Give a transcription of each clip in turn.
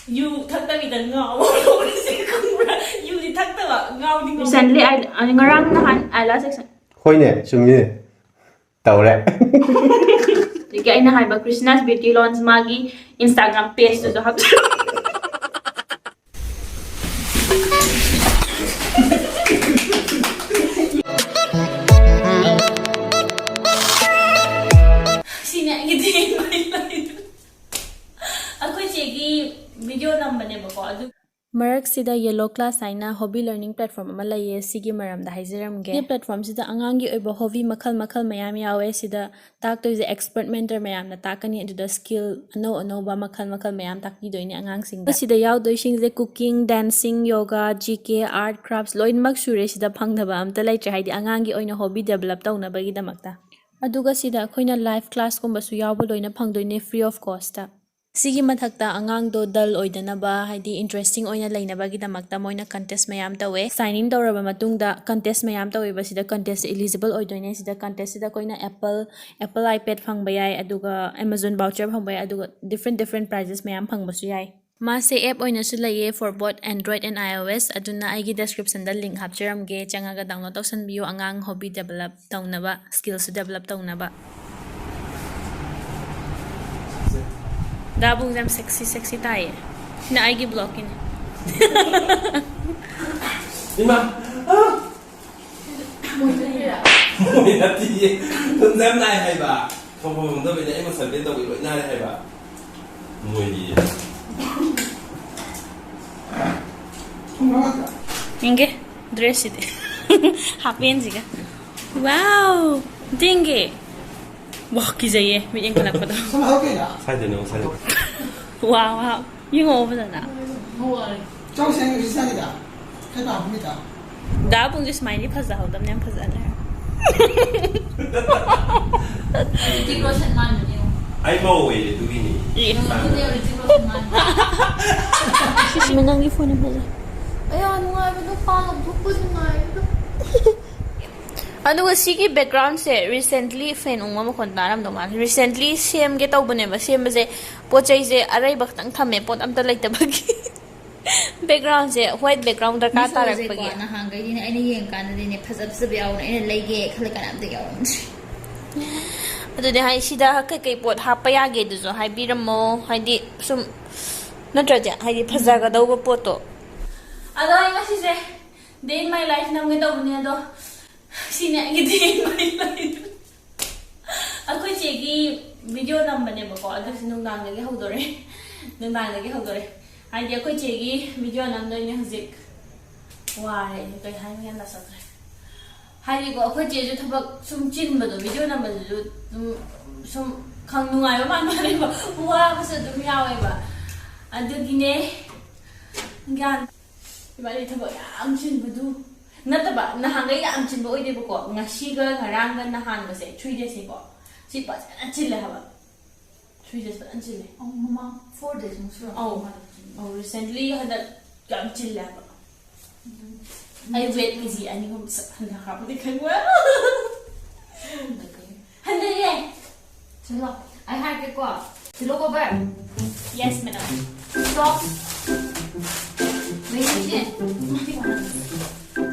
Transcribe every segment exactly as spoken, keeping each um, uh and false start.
U ꯊꯛꯇꯕꯤꯗ ꯉꯥꯎꯕ ꯍꯧꯔꯤꯁꯦ ꯈꯪꯕ꯭ꯔꯥ? ꯌꯨꯗꯤ ꯊꯛꯇꯕ, ꯉꯥꯎꯗꯤ ꯉꯥꯎ- Recently, ꯑꯩ ꯑꯩ ꯉꯔꯥꯡ ꯅꯍꯥꯟ ꯑꯥꯏꯂꯥ ꯁꯦꯛꯁꯟ ꯍꯣꯏꯅꯦ, ꯆꯨꯝꯃꯤꯅꯦ, ꯇꯧꯔꯦ꯫ ꯑꯗꯒꯤ ꯑꯩꯅ ꯍꯥꯏꯕ ꯀ꯭ꯔꯤꯁꯅꯥꯁ ꯕ꯭ꯌꯨꯇꯤ ꯂꯣꯟꯁ ꯃꯥꯒꯤ ꯏꯟꯁꯇꯥꯒ꯭ꯔꯥꯝ ꯄꯦꯖꯇꯨꯁꯨ ꯍꯥꯞꯆꯤꯜꯂꯨ꯫ ꯁꯤꯅꯦ ꯑꯩꯒꯤ ꯗꯦ ꯏꯟ ꯃꯥꯏ ꯂꯥꯏꯐ꯫ ꯑꯩꯈꯣꯏ ꯆꯦꯒꯤ ꯚꯤꯗꯤꯑꯣ ꯅꯝꯕꯅꯦꯕꯀꯣ, ꯑꯗꯨ ꯃꯔꯛꯁꯤꯗ ꯌꯦꯂꯣ ꯀ꯭ꯂꯥꯁ ꯍꯥꯏꯅ ꯍꯣꯕꯤ ꯂꯔꯅꯤꯡ ꯄ꯭ꯂꯦꯠꯐꯣꯝ ꯑꯃ ꯂꯩꯌꯦ꯫ ꯁꯤꯒꯤ ꯃꯔꯝꯗ ꯍꯥꯏꯖꯔꯝꯒꯦ꯫ ꯁꯤ ꯄ꯭ꯂꯦꯠꯐꯣꯝꯁꯤꯗ ꯑꯉꯥꯡꯒꯤ ꯑꯣꯏꯕ ꯍꯣꯕꯤ ꯃꯈꯜ ꯃꯈꯜ ꯃꯌꯥꯝ ꯌꯥꯎꯋꯦ꯫ ꯁꯤꯗ ꯇꯥꯛꯇꯣꯏꯁꯦ ꯑꯦꯛꯁꯄꯔꯠ ꯃꯦꯟꯇꯔ ꯃꯌꯥꯝꯅ ꯇꯥꯛꯀꯅꯤ꯫ ꯑꯗꯨꯗ ꯁ꯭ꯀꯤꯜ ꯑꯅꯧ ꯑꯅꯧꯕ ꯃꯈꯜ ꯃꯈꯜ ꯃꯌꯥꯝ ꯇꯥꯛꯄꯤꯗꯣꯏꯅꯦ ꯑꯉꯥꯡꯁꯤꯡꯗ꯫ ꯁꯤꯗ ꯌꯥꯎꯗꯣꯏꯁꯤꯡꯁꯦ cooking, dancing, yoga, G K, art, crafts ꯂꯣꯏꯅꯃꯛ ꯁꯨꯔꯦ꯫ ꯁꯤꯗ ꯐꯪꯗꯕ ꯑꯝꯇ ꯂꯩꯇ꯭ꯔꯦ, ꯍꯥꯏꯗꯤ ꯑꯉꯥꯡꯒꯤ ꯑꯣꯏꯅ ꯍꯣꯕꯤ ꯗꯦꯕꯂꯞ ꯇꯧꯅꯕꯒꯤꯗꯃꯛꯇ꯫ ꯑꯗꯨꯒ ꯁꯤꯗ ꯑꯩꯈꯣꯏꯅ ꯂꯥꯏꯐ ꯀ꯭ꯂꯥꯁꯀꯨꯝꯕꯁꯨ ꯌꯥꯎꯕ ꯂꯣꯏꯅ ꯐꯪꯗꯣꯏꯅꯦ, free of cost꯫ ꯁꯤꯒꯤ ꯃꯊꯛꯇ ꯑꯉꯥꯡꯗꯣ ꯗꯜ ꯑꯣꯏꯗꯅꯕ, ꯍꯥꯏꯗꯤ ꯏꯟꯇꯔꯦꯁꯇꯤꯡ ꯑꯣꯏꯅ ꯂꯩꯅꯕꯒꯤꯗꯃꯛꯇ ꯃꯣꯏꯅ ꯀꯟꯇꯦꯁ ꯃꯌꯥꯝ ꯇꯧꯋꯦ꯫ ꯁꯥꯏꯟ ꯏꯟ ꯇꯧꯔꯕ ꯃꯇꯨꯡꯗ ꯀꯟꯇꯦꯁ ꯃꯌꯥꯝ ꯇꯧꯋꯦꯕ꯫ ꯁꯤꯗ ꯀꯟꯇꯦꯁ ꯏꯂꯤꯖꯤꯕꯜ ꯑꯣꯏꯗꯣꯏꯅꯦ꯫ ꯁꯤꯗ ꯀꯟꯇꯦꯁꯁꯤꯗ ꯑꯩꯈꯣꯏꯅ ꯑꯦꯄꯜ ꯑꯦꯄꯜ ꯑꯥꯏꯄꯦꯗ ꯐꯪꯕ ꯌꯥꯏ, ꯑꯗꯨꯒ ꯑꯦꯃꯥꯖꯣꯟ ꯚꯥꯎꯆꯔ ꯐꯪꯕ ꯌꯥꯏ, ꯑꯗꯨꯒ ꯗꯤꯐ꯭ꯔꯦꯟ ꯗꯤꯐ꯭ꯔꯦꯟ ꯄ꯭ꯔꯥꯏꯖꯦꯁ ꯃꯌꯥꯝ ꯐꯪꯕꯁꯨ ꯌꯥꯏ꯫ ꯃꯥꯁꯦ ꯑꯦꯞ ꯑꯣꯏꯅꯁꯨ ꯂꯩꯌꯦ, for both Android and iOS꯫ ꯑꯗꯨꯅ ꯑꯩꯒꯤ ꯗꯦꯁꯀ꯭ꯔꯤꯞꯁꯟꯗ ꯂꯤꯡꯛ ꯍꯥꯞꯆꯔꯝꯒꯦ, ꯆꯪꯉꯒ ꯗꯥꯎꯟꯂꯣꯗ ꯇꯧꯁꯟꯕꯤꯌꯨ, ꯑꯉꯥꯡ ꯍꯣꯕꯤ ꯗꯦꯕꯂꯞ ꯇꯧꯅꯕ, ꯁ꯭ꯀꯤꯜꯁꯨ ꯗꯦꯕꯂꯞ ꯇꯧꯅꯕ꯫ ꯗꯥꯕꯨꯡꯁꯦ ꯌꯥꯝ ꯁꯦꯛꯁꯤ ꯁꯦꯛꯁꯤ ꯇꯥꯏꯌꯦ꯫ ꯁꯤꯅ ꯑꯩꯒꯤ ꯕ꯭ꯂꯣꯛꯀꯤꯅꯦ꯫ ꯏꯃꯥ! ꯃꯣꯏ ꯅꯠꯇꯤꯌꯦ꯫ ꯅꯨꯡꯖꯝ ꯅꯥꯏ ꯍꯥꯏꯕ꯫ ꯊꯣꯛꯄ ꯉꯝꯗꯕꯩꯅꯦ꯫ ꯑꯩ ꯃꯁꯜ ꯄꯦꯟ ꯇꯧꯕꯤ ꯂꯣꯏ ꯅꯥꯔꯦ ꯍꯥꯏꯕ꯫ ꯃꯣꯏꯗꯤ꯫ ꯌꯦꯡꯒꯦ ꯗ꯭ꯔꯦꯁꯁꯤꯗꯤ꯫ ꯍꯥꯞꯄꯦꯟꯁꯤꯒ꯫ ꯋꯥꯎ! ꯌꯦꯡꯒꯦ꯫ ꯋꯥ, ꯀꯤꯖꯩꯌꯦ ꯃꯤꯠ ꯌꯦꯡꯈꯠꯂꯛꯄꯗꯣ꯫ ꯁꯥꯏꯗꯅꯣ, ꯁꯥꯏꯗꯅꯣ꯫ ꯋꯥ ꯋꯥ꯫ ꯌꯦꯡꯉꯛꯑꯣ ꯐꯖꯅ꯫ ꯆꯧꯁꯦ ꯉꯁꯤ ꯆꯥꯅꯤꯗ꯫ ꯈꯔ ꯇꯥꯕ ꯃꯤꯗ꯫ ꯗꯥꯕꯨꯡꯁꯦ ꯁꯨꯃꯥꯏꯅꯗꯤ ꯐꯖꯍꯧꯗꯕꯅꯦ, ꯌꯥꯝ ꯐꯖꯅ ꯂꯩꯔꯝꯃꯦ꯫ ꯍꯧꯖꯤꯛ ꯂꯣꯁꯟ ꯃꯥꯟꯕꯅꯦ ꯌꯦꯡꯉꯣ꯫ ꯑꯩ ꯃꯧ ꯑꯣꯏꯔꯦ ꯑꯗꯨꯒꯤꯅꯤ꯫ ꯑꯦ꯫ ꯑꯗꯨꯅꯦ ꯍꯧꯖꯤꯛ ꯂꯣꯁꯟ ꯃꯥꯟꯕ꯫ ꯃꯤ ꯅꯪꯒꯤ ꯐꯣꯟ ꯌꯥꯝ ꯐꯖꯩ꯫ ꯑꯌꯥ ꯅꯨꯡꯉꯥꯏꯕꯗꯣ ꯄꯥ ꯂꯧꯊꯣꯛꯄ ꯅꯨꯡꯉꯥꯏꯕꯗꯣ꯫ ꯑꯗꯨꯒ ꯁꯤꯒꯤ ꯕꯦꯛꯒ꯭ꯔꯥꯎꯟꯁꯦ recently ꯐꯦꯟ ꯎꯪꯕ ꯃꯈꯣꯟ ꯇꯥꯔꯝꯗꯧ ꯃꯥꯜꯂꯦ꯫ Recently ꯁꯦꯝꯒꯦ ꯇꯧꯕꯅꯦꯕ, ꯁꯦꯝꯕꯁꯦ ꯄꯣꯠ ꯆꯩꯁꯦ ꯑꯔꯩꯕ ꯈꯛꯇꯪ ꯊꯝꯃꯦ, ꯄꯣꯠ ꯑꯝꯇ ꯂꯩꯇꯕꯒꯤ꯫ ꯕꯦꯛꯒ꯭ꯔꯥꯎꯟꯁꯦ ꯋꯥꯏꯠ ꯕꯦꯛꯒ꯭ꯔꯥꯎꯟ ꯗꯔꯀꯥꯔ ꯇꯥꯔꯛꯄꯒꯤ꯫ ꯅꯍꯥꯟꯈꯩꯗꯤꯅꯦ ꯑꯩꯅ ꯌꯦꯡꯀꯥꯟꯗꯗꯤꯅꯦ ꯐꯖ ꯐꯖꯕ ꯌꯥꯎꯕꯅꯦ, ꯑꯩꯅ ꯂꯩꯒꯦ ꯈꯜꯂ ꯀꯥꯟꯗ ꯑꯝꯇ ꯌꯥꯎꯔꯝꯗ꯭ꯔꯦ꯫ ꯑꯗꯨꯅꯦ ꯍꯥꯏ, ꯁꯤꯗ ꯀꯩꯀꯩ ꯄꯣꯠ ꯍꯥꯞꯄ ꯌꯥꯒꯦꯗꯨꯁꯨ ꯍꯥꯏꯕꯤꯔꯝꯃꯣ, ꯍꯥꯏꯗꯤ ꯁꯨꯝ ꯅꯠꯇ꯭ꯔꯗꯤ ꯍꯥꯏꯗꯤ ꯐꯖꯒꯗꯧꯕ ꯄꯣꯠꯇꯣ꯫ ꯑꯗꯣ ꯑꯩ ꯉꯁꯤꯁꯦ day in my life ꯅꯝꯒꯦ ꯇꯧꯕꯅꯦ, ꯑꯗꯣ ꯁꯤꯅꯦ ꯑꯩꯒꯤ day in my life꯫ ꯑꯩꯈꯣꯏ ꯆꯦꯒꯤ ꯚꯤꯗꯤꯑꯣ ꯅꯝꯕꯅꯦꯕꯀꯣ, ꯑꯗꯨꯁꯨ ꯅꯨꯡꯗꯥꯡꯗꯒꯤ ꯍꯧꯗꯣꯔꯦ꯫ ꯅꯨꯡꯗꯥꯡꯗꯒꯤ ꯍꯧꯗꯣꯔꯦ꯫ ꯍꯥꯏꯗꯤ ꯑꯩꯈꯣꯏ ꯆꯦꯒꯤ ꯚꯤꯗꯤꯑꯣ ꯅꯝꯗꯣꯏꯅꯦ ꯍꯧꯖꯤꯛ꯫ ꯋꯥꯔꯦ ꯑꯩꯁꯦ, ꯀꯩ ꯍꯥꯏꯅꯣ ꯒ꯭ꯌꯥꯟ ꯇꯥꯁꯜꯂꯛꯇ꯭ꯔꯦ꯫ ꯍꯥꯏꯗꯤꯀꯣ, ꯑꯩꯈꯣꯏ ꯆꯦꯁꯨ ꯊꯕꯛ ꯁꯨꯝ ꯆꯤꯟꯕꯗꯣ, ꯚꯤꯗꯤꯑꯣ ꯅꯝꯕꯗꯨꯁꯨ ꯑꯗꯨꯝ ꯁꯨꯝ ꯈꯪ-, ꯅꯨꯡꯉꯥꯏꯕ ꯃꯥꯟꯕꯅꯦꯕ, ꯋꯥꯕꯁꯨ ꯑꯗꯨꯝ ꯌꯥꯎꯋꯦꯕ꯫ ꯑꯗꯨꯒꯤꯅꯦ ꯒ꯭ꯌꯥꯟ ꯏꯕꯥꯅꯤ ꯊꯕꯛ ꯌꯥꯝ ꯆꯤꯟꯕꯗꯨ ꯅꯠꯇꯕ, ꯅꯍꯥꯟꯈꯩ ꯌꯥꯝ ꯆꯤꯟꯕ ꯑꯣꯏꯗꯦꯕꯀꯣ꯫ ꯉꯁꯤꯒ ꯉꯔꯥꯡꯒ ꯅꯍꯥꯟꯒꯁꯦ, three days ꯅꯤꯀꯣ꯫ ꯁꯤ ꯐꯖꯅ ꯆꯤꯜꯂꯦ ꯍꯥꯏꯕ꯫ Three days ꯐꯖꯅ ꯆꯤꯜꯂꯦ꯫ ꯑꯧ, ꯃꯃꯥꯡ four days ꯃꯨꯛ ꯁꯨꯔꯝꯃꯅꯤ ꯑꯧ꯫ ꯃꯥꯅ ꯆꯤꯟꯕ꯫ ꯑꯧ, recently ꯍꯟꯗꯛ ꯌꯥꯝ ꯆꯤꯜꯂꯦ ꯍꯥꯏꯕ꯫ ꯎꯝ꯫ ꯑꯩ weight K G ꯑꯅꯤ ꯑꯍꯨꯝ ꯁꯠ ꯍꯟꯊꯈ꯭ꯔꯕꯗꯤ ꯈꯪꯕ꯭ꯔꯥ? ꯍꯟꯊꯈ꯭ꯔꯦ꯫ ꯍꯟꯊꯩꯌꯦ꯫ ꯁꯤꯂꯣ, ꯑꯩ ꯍꯥꯏꯔꯛꯀꯦꯀꯣ꯫ Pillow cover꯫ Yes, madam꯫ Socks꯫ Medicine꯫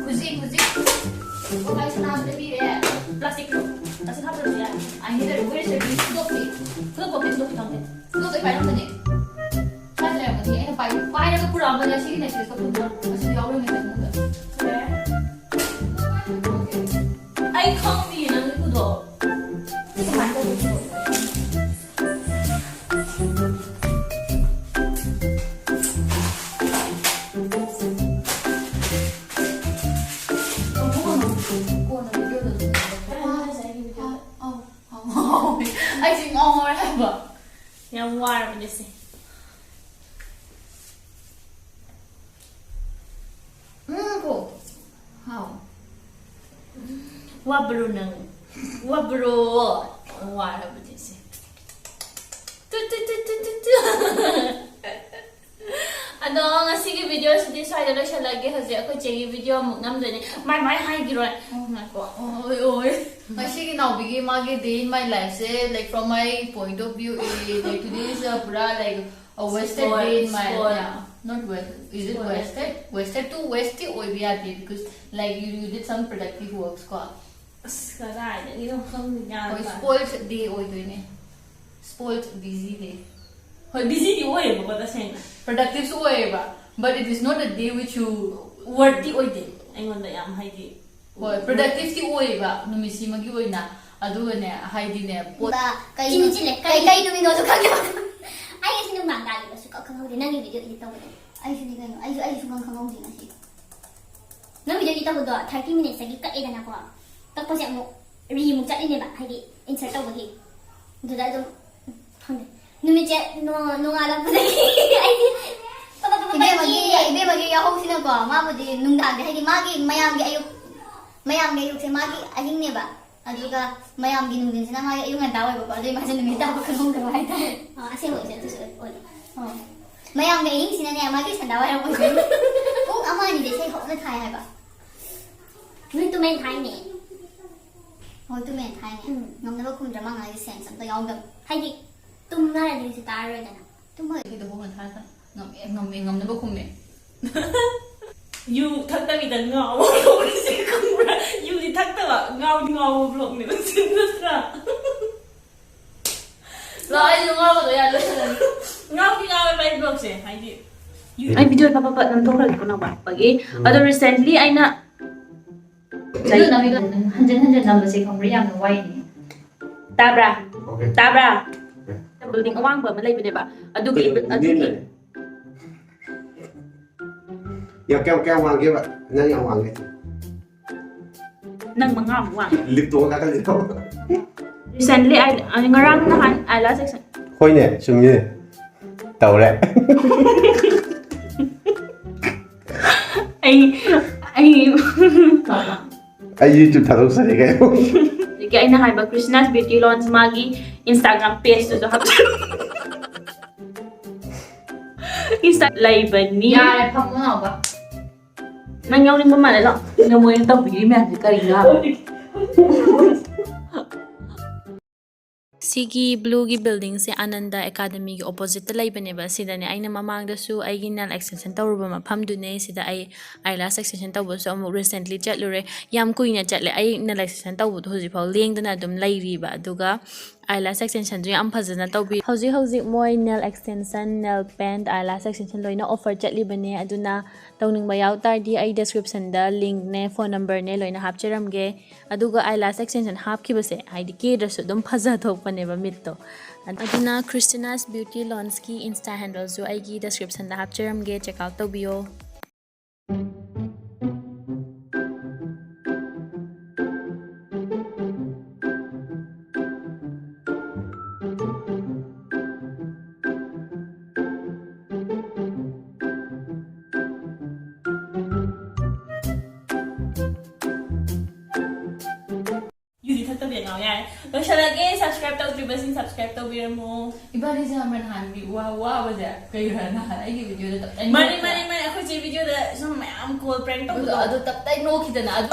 ꯈꯨꯖꯤ, ꯈꯨꯖꯤ꯫ ꯈꯨꯖꯤ ꯁꯅꯥꯗꯨꯗ ꯄꯤꯔꯦ꯫ Plastic ꯇꯣ꯫ Plastic ꯍꯥꯞꯇ꯭ꯔꯁꯨ ꯌꯥꯏ꯫ I need a, where is your beauty? ꯈꯨꯗꯣꯞꯇꯤ? ꯈꯨꯗꯣꯞ ꯄꯣꯛꯄꯤ ꯈꯨꯗꯣꯞ ꯈꯤꯇꯪꯗꯤ꯫ ꯈꯨꯗꯣꯞꯇꯣ ꯑꯩ ꯄꯥꯏꯔꯝꯕꯅꯦ꯫ ꯁ꯭ꯋꯥꯏꯗ ꯂꯩꯔꯝꯒꯅꯤ꯫ ꯑꯩꯅ ꯄꯥꯏ-, ꯄꯥꯏꯔꯒ ꯄꯨꯔꯛꯑꯝꯕꯅꯦ ꯁꯤꯒꯤ necklace ꯀꯞꯇꯨꯗ꯫ ꯑꯁꯤ ꯌꯥꯎꯔꯝꯃꯦ ꯃꯅꯨꯡꯗ꯫ ꯑꯩ ꯈꯪꯗꯤꯌꯦ ꯅꯪꯒꯤ ꯈꯨꯗꯣꯞ꯫ ꯀꯃꯥꯏꯅ ꯇꯧꯕꯅꯣ? ꯑꯩꯁꯦ ꯉꯥꯎꯔꯦ ꯍꯥꯏꯕ꯫ ꯌꯥꯝ ꯋꯥꯔꯕꯅꯦ ꯁꯦ꯫ ꯎꯝ, ꯀꯣ꯫ ꯍꯥꯎ꯫ ꯋꯥꯕ꯭ꯔꯣ ꯅꯪ? ꯋꯥꯕ꯭ꯔꯣ? ꯋꯥꯔꯕꯅꯦ ꯁꯦ꯫ ꯇꯨ, ꯇꯨ, ꯇꯨ꯫ ꯑꯗꯣ ꯉꯁꯤꯒꯤ ꯚꯤꯗꯤꯑꯣꯁꯤꯗꯤ ꯁ꯭ꯋꯥꯏꯗ ꯂꯣꯏꯁꯤꯜꯂꯒꯦ꯫ ꯍꯧꯖꯤꯛ ꯑꯩꯈꯣꯏ ꯆꯦꯒꯤ ꯚꯤꯗꯤꯑꯣ ꯑꯃꯨꯛ ꯅꯝꯗꯣꯏꯅꯦ꯫ ꯃꯥꯏ ꯃꯥꯏ ꯍꯥꯏꯈꯤꯔꯣꯏ꯫ ꯉꯥꯏꯈꯣ꯫ ꯑꯣꯏ ꯑꯣꯏ꯫ ꯉꯁꯤꯒꯤ ꯅꯥꯎꯕꯤꯒꯤ ꯃꯥꯒꯤ day in my lifeꯁꯦ, like, from my point of view, eh, like, today is a ꯄꯨꯔꯥ, like, a wasted day in my, spoil, spoil. Yeah, not waste, is it spoil, wasted? Wasted to waste ꯑꯣꯏꯕ ꯌꯥꯗꯦ, because, like, you, you did some productive works ꯀꯣ꯫ ꯑꯁ, ꯀꯗꯥꯏꯗꯒꯤꯅꯣ ꯈꯪꯗꯦ, ꯒ꯭ꯌꯥꯟ ꯍꯣꯏ, ꯇꯥꯗꯦ꯫ Spoiled day ꯑꯣꯏꯗꯣꯏꯅꯦ꯫ Spoiled busy day꯫ ꯍꯣꯏ, busyꯗꯤ ꯑꯣꯏꯌꯦꯕꯀꯣ, ꯇꯁꯦꯡꯅ꯫ Productiveꯁꯨ ꯑꯣꯏꯌꯦꯕ, but it is not a day which you worthy ꯑꯣꯏꯗꯦ ꯑꯩꯉꯣꯟꯗ ꯌꯥꯝ, ꯍꯥꯏꯗꯤ꯫ ꯍꯣꯏ, productiveꯇꯤ ꯑꯣꯏꯌꯦꯕ ꯅꯨꯃꯤꯠꯁꯤꯃꯒꯤ ꯑꯣꯏꯅ꯫ ꯑꯗꯨꯒꯅꯦ, ꯍꯥꯏꯗꯤꯅꯦ, ꯄꯣꯠ ꯕꯥ, ꯀꯩ ꯆꯤꯟ ꯆꯤꯜꯂꯦ꯫ ꯀꯩ, ꯀꯩ ꯅꯨꯃꯤꯠꯅꯣꯁꯨ ꯈꯪꯗꯦ꯫ ꯑꯩ ꯉꯁꯤ ꯅꯨꯡꯗꯥꯡ ꯇꯥꯈꯤꯕꯁꯨ ꯀꯛ ꯈꯪꯍꯧꯗꯦ꯫ ꯅꯪꯒꯤ video edit ꯇꯧꯕꯗꯅꯦ꯫ ꯑꯩꯁꯨꯅꯤ ꯀꯩꯅꯣ, ꯑꯩꯁꯨ, ꯑꯩꯁꯨ ꯈꯪ ꯈꯪꯍꯧꯗꯦ ꯉꯁꯤ꯫ ꯅꯪ video edit ꯇꯧꯕꯗꯣ thirty minutesꯇꯒꯤ ꯀꯛꯑꯦꯗꯅꯀꯣ꯫ ꯀꯛꯄꯁꯦ ꯑꯃꯨꯛ reꯃꯨꯛ ꯆꯠꯂꯤꯅꯦꯕ, ꯍꯥꯏꯗꯤ insert ꯇꯧꯕꯒꯤ꯫ ꯑꯗꯨꯗ ꯑꯗꯨꯝ, ꯈꯪꯗꯦ꯫ ꯅꯨꯃꯤꯠꯁꯦ ꯅꯣ-, ꯅꯣꯡꯉꯥꯜꯂꯛꯄꯗꯒꯤ ꯑꯩꯗꯤ ꯄꯕ ꯄꯕ ꯄꯕ ꯏꯕꯦꯝꯃꯒꯤ, ꯆꯦꯜꯂꯦ꯫ ꯏꯕꯦꯝꯃꯒꯤ ꯌꯥꯍꯧꯁꯤꯅꯀꯣ, ꯃꯥꯕꯨꯗꯤ ꯅꯨꯡꯗꯥꯡꯗ, ꯍꯥꯏꯗꯤ ꯃꯥꯒꯤ ꯃꯌꯥꯝꯒꯤ ꯑꯌꯨꯛ, ꯃꯌꯥꯝꯒꯤ ꯑꯌꯨꯛꯁꯦ ꯃꯥꯒꯤ ꯑꯍꯤꯡꯅꯦꯕ꯫ ꯑꯗꯨꯒ ꯃꯌꯥꯝꯒꯤ ꯅꯨꯡꯊꯤꯟꯁꯤꯅ ꯃꯥꯒꯤ ꯑꯌꯨꯛ ꯉꯟꯇꯥ ꯑꯣꯏꯕꯀꯣ, ꯑꯗꯨꯏ ꯃꯥꯁꯦ ꯅꯨꯃꯤꯠ ꯇꯥꯕ ꯈꯪꯍꯧꯗꯕ ꯍꯥꯏꯇꯥꯔꯦ꯫ ꯑ, ꯑꯁꯦꯡꯕꯒꯤꯁꯨ ꯑꯗꯨꯁꯨ ꯑꯣꯏ-, ꯑꯣꯏ꯫ ꯑ꯫ ꯃꯌꯥꯝꯒꯤ ꯑꯍꯤꯡꯁꯤꯅꯅꯦ, ꯃꯥꯒꯤ ꯁꯟꯗꯥ ꯋꯥꯏꯔꯝ ꯑꯣꯏꯗꯣꯏꯅꯤ꯫ ꯄꯨꯡ ꯑꯃ ꯑꯅꯤꯗ ꯏꯁꯩ ꯍꯧꯅ ꯊꯥꯏ ꯍꯥꯏꯕ꯫ ꯅꯣꯏ ꯇꯨꯝꯃꯦꯟ ꯊꯥꯏꯅꯦ꯫ ꯍꯣꯏ, ꯇꯨꯝꯃꯦꯟ ꯊꯥꯏꯅꯦ꯫ ꯎꯝ꯫ ꯉꯝꯅꯕ ꯈꯨꯝꯗ꯭ꯔ ꯃꯥ ꯉꯥꯏꯁꯦ sense ꯑꯝꯇ ꯌꯥꯎꯗꯕ꯫ ꯍꯥꯏꯗꯤ, ꯇꯨꯝꯅꯔꯗꯤ ꯁꯤ ꯇꯥꯔꯔꯣꯏꯗꯅ꯫ ꯇꯨꯝꯃꯒ ꯑꯩꯗꯣ ꯍꯧꯅ ꯊꯥ ꯊꯥ-, ꯉꯝꯃꯦ, ꯉꯝꯃꯦ, ꯉꯝꯅꯕ ꯈꯨꯝꯃꯦ꯫ ꯌꯨ ꯊꯛꯇꯕꯤꯗ ꯉꯥꯎꯕ vlogꯁꯦ ꯈꯪꯕ꯭ꯔꯥ? ꯌꯨꯗꯤ ꯊꯛꯇꯕ, ꯉꯥꯎꯗꯤ ꯉꯥꯎꯕ vlogꯅꯦꯕ ꯁꯤ, ꯅꯠꯇ꯭ꯔꯥ? ꯂꯥꯛꯑꯣ, ꯑꯩꯁꯨ ꯉꯥꯎꯒꯗꯣꯏ ꯌꯥꯝ ꯂꯣꯏꯁꯤꯜꯂꯒꯦ꯫ ꯉꯥꯎꯗꯤ ꯉꯥꯎꯋꯦꯕ ꯑꯩ vlogꯁꯦ, ꯍꯥꯏꯗꯤ꯫ ꯑꯩ video ꯐꯠ ꯐꯠ ꯐꯠ ꯅꯝꯊꯣꯛꯈ꯭ꯔꯒꯦꯀꯣ, ꯅꯪ ꯋꯥꯠꯄꯒꯤ꯫ ꯎꯝ꯫ ꯑꯗꯣ recently ꯑꯩꯅ video ꯅꯝꯃꯤꯗꯣ ꯍꯟꯖꯤꯟ ꯍꯟꯖꯤꯟ ꯅꯝꯕꯁꯦ ꯈꯪꯕ꯭ꯔꯥ? ꯌꯥꯝꯅ ꯋꯥꯏꯅꯦ꯫ ꯇꯥꯕ꯭ꯔꯥ? Okay꯫ ꯇꯥꯕ꯭ꯔꯥ? Okay꯫ Building ꯑꯋꯥꯡꯕ ꯑꯃ ꯂꯩꯕꯅꯦꯕ꯫ ꯑꯗꯨꯒꯤ, ꯀꯩꯅꯣ, ꯑꯗꯨꯒꯤ ꯅꯦꯝꯅꯅꯦ? ꯌꯥ, ꯀꯌꯥꯝ, ꯀꯌꯥꯝ ꯋꯥꯡꯒꯦꯕ? ꯅꯪ ꯌꯥꯝ ꯋꯥꯡꯉꯦ꯫ ꯅꯪ ꯃꯉꯥꯃꯨꯛ ꯋꯥꯡꯉꯦ꯫ Lift ꯇꯣꯡꯉ ꯀꯥꯈꯠꯂꯤꯔꯣ? Recently, ꯑꯩ, ꯑꯩ ꯉꯔꯥꯡ ꯅꯍꯥꯟ eyelash section꯫ ꯍꯣꯏꯅꯦ, ꯆꯨꯝꯃꯤꯅꯦ꯫ ꯇꯧꯔꯦ꯫ ꯑꯩ, ꯑꯩ ꯑꯩ YouTube ꯊꯥꯗꯣꯛꯆꯔꯦ ꯀꯩꯅꯣ꯫ ꯑꯗꯒꯤ ꯑꯩꯅ ꯍꯥꯏꯕ Krishna's Beauty Lounge ꯃꯥꯒꯤ Instagram pageꯇꯨꯁꯨ ꯍꯥꯞꯆꯔꯣ꯫ ꯏꯟꯁꯇꯥ ꯂꯩꯕꯅꯤ꯫ ꯌꯥꯔꯦ, ꯐꯝꯃꯣ ꯂꯥꯎꯕ꯫ ꯅꯪ ꯌꯥꯎꯅꯤꯡꯕ ꯃꯥꯜꯂꯦ, ꯂꯥꯛꯑꯣ꯫ ꯅ ꯃꯣꯏꯅ ꯇꯧꯕꯤꯔꯤ ꯃꯌꯥꯝꯁꯦ ꯀꯔꯤꯅꯣ ꯍꯥꯏꯕ? ꯁꯤꯒꯤ ꯕ꯭ꯂꯨꯒꯤ ꯕꯤꯜꯗꯤꯡꯁꯦ ꯑꯥꯅꯟꯗ ꯑꯦꯀꯥꯗꯃꯤꯒꯤ ꯑꯣꯄꯣꯖꯤꯠꯇ ꯂꯩꯕꯅꯦꯕ꯫ ꯁꯤꯗꯅꯦ ꯑꯩꯅ ꯃꯃꯥꯡꯗꯁꯨ ꯑꯩꯒꯤ ꯅꯦꯜ ꯑꯦꯛꯁꯇꯦꯟꯁꯟ ꯇꯧꯔꯨꯕ ꯃꯐꯝꯗꯨꯅꯦ꯫ ꯁꯤꯗ ꯑꯩ ꯑꯥꯏꯂꯥꯁ ꯑꯦꯛꯁꯇꯦꯟꯁꯟ ꯇꯧꯕꯁꯨ ꯑꯃꯨꯛ ꯔꯤꯁꯦꯟꯠꯂꯤ ꯆꯠꯂꯨꯔꯦ꯫ ꯌꯥꯝ ꯀꯨꯏꯅ ꯆꯠꯂꯦ꯫ ꯑꯩ ꯅꯦꯜ ꯑꯦꯛꯁꯇꯦꯟꯁꯟ ꯇꯧꯕꯗꯣ ꯍꯧꯖꯤꯛꯐꯥꯎ ꯂꯦꯡꯗꯅ ꯑꯗꯨꯝ ꯂꯩꯔꯤꯕ꯫ ꯑꯗꯨꯒ ꯑꯥꯏꯂꯥꯁ ꯑꯦꯛꯁꯇꯦꯟꯁꯟꯁꯨ ꯌꯥꯝ ꯐꯖꯅ ꯇꯧꯕꯤ꯫ ꯍꯧꯖꯤꯛ ꯍꯧꯖꯤꯛ ꯃꯣꯏ nail extension, nail paint, eyelash extension ꯂꯣꯏꯅ ꯑꯣꯐꯔ ꯆꯠꯂꯤꯕꯅꯦ꯫ ꯑꯗꯨꯅ ꯇꯧꯅꯤꯡꯕ ꯌꯥꯎ ꯇꯥꯔꯗꯤ ꯑꯩ ꯗꯤꯁꯀ꯭ꯔꯤꯞꯁꯟꯗ ꯂꯤꯡꯛꯅꯦ, ꯐꯣꯟ ꯅꯝꯕꯔꯅꯦ ꯂꯣꯏꯅ ꯍꯥꯞꯆꯔꯝꯒꯦ꯫ ꯑꯗꯨꯒ ꯑꯥꯏꯂꯥꯁ ꯑꯦꯛꯁꯇꯦꯟꯁꯟ ꯍꯥꯞꯈꯤꯕꯁꯦ, ꯍꯥꯏꯗꯤ ꯀꯦꯗ꯭ꯔꯁꯨ ꯑꯗꯨꯝ ꯐꯖꯊꯣꯛꯄꯅꯦꯕ ꯃꯤꯠꯇꯣ꯫ ꯑꯗꯨꯅ Christina's Beauty Loungeꯀꯤ ꯏꯟꯁꯇꯥ ꯍꯦꯟꯗꯜꯁꯨ ꯑꯩꯒꯤ ꯗꯤꯁꯀ꯭ꯔꯤꯞꯁꯟꯗ ꯍꯥꯞꯆꯔꯝꯒꯦ, ꯆꯦꯛ ꯑꯥꯎꯠ ꯇꯧꯕꯤꯌꯣ꯫ ꯌꯨꯗꯤ ꯊꯛꯇꯕꯤ ꯑꯉꯥꯡ ꯌꯥꯔꯦ꯫ ꯂꯣꯏꯁꯤꯜꯂꯒꯦ꯫ ꯁꯕꯁꯀ꯭ꯔꯥꯏꯕ ꯇꯧꯗ꯭ꯔꯤꯕꯁꯤꯡ ꯁꯕꯁꯀ꯭ꯔꯥꯏꯕ ꯇꯧꯕꯤꯔꯝꯃꯣ꯫ ꯏꯕꯥꯅꯤꯁꯦ ꯈꯪꯕ꯭ꯔꯥ ꯅꯍꯥꯟ ꯋꯥ ꯋꯥꯕꯁꯦ ꯀꯩ ꯈꯔ ꯅꯍꯥꯟ ꯑꯩꯒꯤ ꯚꯤꯗꯤꯑꯣꯗ ꯇꯞꯇꯥꯏ ꯃꯥꯅꯤ ꯅꯣꯛꯈꯤꯕ꯫ ꯃꯥꯅꯤ ꯃꯥꯅꯤ ꯑꯩꯈꯣꯏ ꯆꯦ ꯚꯤꯗꯤꯑꯣꯗ ꯁꯨꯝ ꯃꯌꯥꯝ ꯀꯣꯜ ꯄ꯭ꯔꯦꯡ ꯑꯗꯨ ꯇꯧꯕꯗꯣ꯫ ꯑꯗꯨ ꯇꯞꯇꯥꯏ ꯅꯣꯛꯈꯤꯗꯅ ꯑꯗꯨ